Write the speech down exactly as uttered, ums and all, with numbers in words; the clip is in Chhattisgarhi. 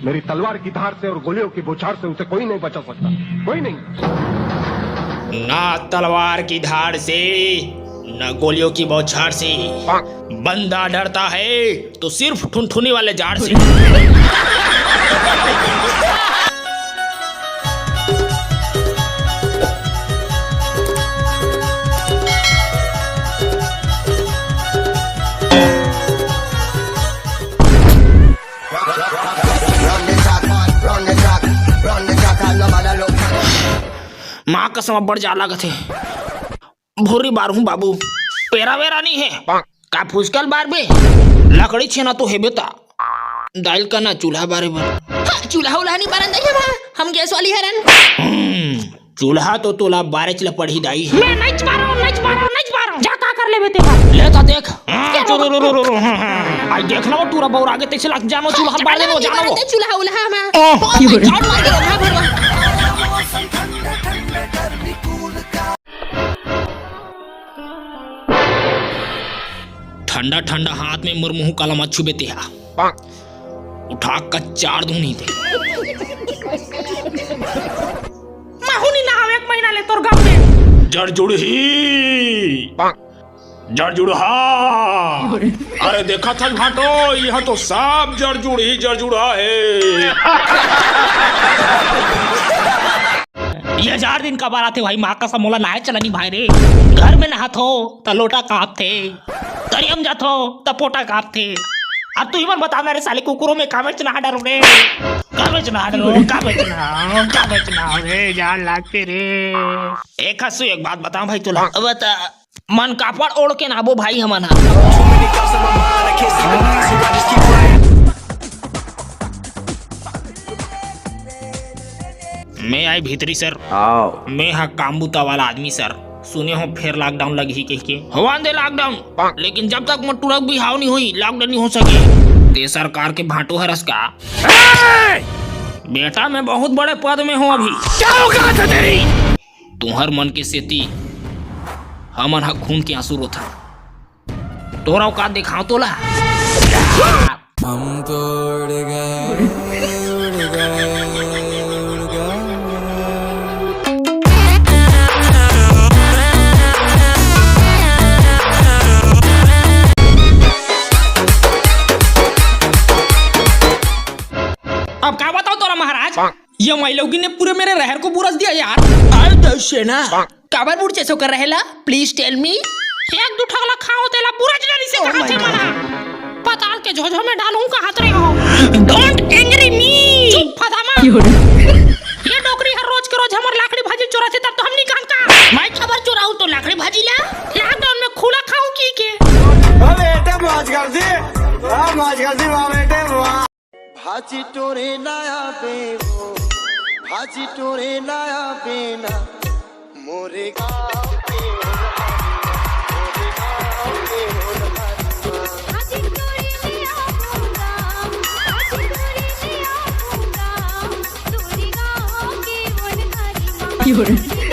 मेरी तलवार की धार से और गोलियों की बौछार से उसे कोई नहीं बचा सकता, कोई नहीं। ना तलवार की धार से, ना गोलियों की बौछार से। बंदा डरता है तो सिर्फ ठुनठुनी वाले जाड़ से। माँ कसम, अब्बड़ जाड़ लागत हे। भुर्री बारहूं बाबू, पेरा वेरा नहीं हे। का फुसकल बारबे? लकड़ी छेना तो हेबे ता। दाल का ना चूल्हा बारे बर। हाँ, चूल्हा उल्हा नहीं बारन दई हम, हम गैस वाली हरन। हम्म, चूल्हा तो तोला बारेच ल पड़ही दाई। मैं नइच बारंव, नइच बारंव, नइच बारंव। जा का कर लेबे तेहा। ले ता देख। हाँ, चुरु, रु, रु, रु, रु, हाँ, हाँ, हाँ। आई देख ना वो टूरा बउर आगे तइसे लाग जानो चूल्हा बार देनो जानो वो। चूल्हा उल्हा हम। ओह। बहुत झाड़ मार के रखा भरवा। ठंडा ठंडा हाथ में मोर मुंह काला मत छुबे तेहा। उठा कच्चार दूं नहीं ते। महू नी नहाव एक महीना ले तोर गांव में। जड़ जुड़ही। जड़ जुड़हा। अरे देखा था भांटो, यहां तो सब जड़ जुड़ही, जड़ जुड़हा हे। ये हजार दिन का बार आथे भाई, माँ कसम मोला नहाय चला नी भाई रे। घर में नहाथो त लोटा कांपथे, तरिया म जाथो त पोटा कांपथे। अब तू ही मन बता ना रे साले कुकुरों में कामेच नहा डरो रे, कामेच नहा डरो, कामेच नहा, कामेच नहा रे, जान लागथे रे। एक हंसू एक बात बताओ भाई तोला, बता। मन कापड़ ओढ़ के नाबो भाई हमन हा। मैं आई भीतरी सर। आओ। मैं हा काम बुता वाला आदमी सर। सुने हो फेर लॉकडाउन लगही कहिके। होवन दे लॉकडाउन, लेकिन जब तक मोर टूरा के बिहाव नहीं होई, लॉकडाउन नहीं हो सके। ते सरकार के भांटो हरस का? ए! बेटा, मैं बहुत बड़े पद में हूँ अभी। क्या औकात है तेरी? तुंहर मन के सेती हमन ह खून के आंसू रोथन। तोर औकात देखाव तोला। हम तो उड़ गए, उड़ गए, उड़ गए। अब का बताओ तोरा महाराज, ये माई लौकी ने पूरे मेरे रहर को बुरस दिया यार। अरे दसेना, काबर बुरचेस ओकर रहेला? Please tell me। एक दू ठगला खाओ तेला बुरच डरी से कहा थे मना। पताल के झोझो में डालूं कहा थे हो। Don't angry me। चुप फदामा। ये डोकरी हर रोज के रोज हमर लाकड़ी भाजी चुराथे तब तो हमनी कहां का। मैं खबर चुराऊं तो लाकड़ी भाजी ला। लॉकडाउन में खुला खाऊं की के। अबे बेटे मौज कर दी। वाह मौज कर दी वाह बेटे वाह। भाजी टोरे लाया बे वो, भाजी टोरे लाया बे ना, मोरे गाँव के होनहारी माँ, मोरे गाँव के होनहारी माँ। भाजी टोरे लाया बे ना, भाजी टोरे लाया बे ना, तोरे गाँव के होनहारी माँ।